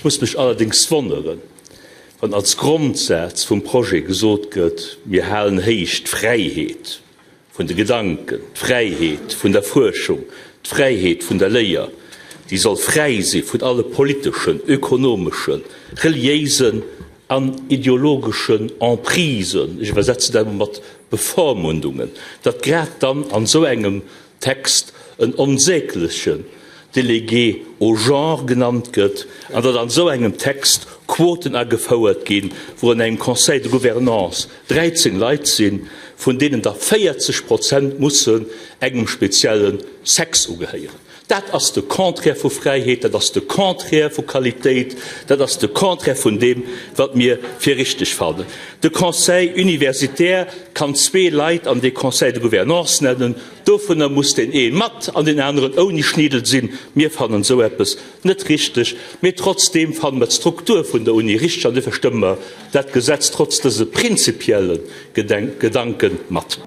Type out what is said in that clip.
Ech muss mech allerdéngs wonneren, wann als Grondsaz vum Projet gesot gëtt, mir halen héich d'Fräiheet vun de Gedanken, d'Fräiheet vun der Fuerschung, d'Fräiheet vun der Léier, déi soll fräi si vun alle politeschen, ökonomeschen, reliéisen an ideologeschen Emprisen, ech iwwersetzen dat emol mat Bevormundungen, datt grad dann an esou engem Text en onsäglechen Délégué au genre genannt gëtt an datt an esou engem Text Quoten agefouert ginn, wou an engem Conseil de gouvernance 13 Leit sinn, vun deenen der 40 Prozent mussen engem spezielle Sex ugehéieren. Dat ass de Contraire vu Fräiheet, dat ass de Contraire vu Qualitéit, dat ass de Contraire vun deem, wat mir fir richtig fannen. De Conseil universitaire kann zwee Leit an dee Conseil de gouvernance nennen, dovunner muss deen ee mat an deen aneren ouni Schniddel sinn. Mir fannen esou eppes net richtig, mee trotzdeem fanne mer d'Struktur vun der Uni richtig an duerfir stëmme mer dat Gesetz trotz dëse prinzipielle Gedanke mat.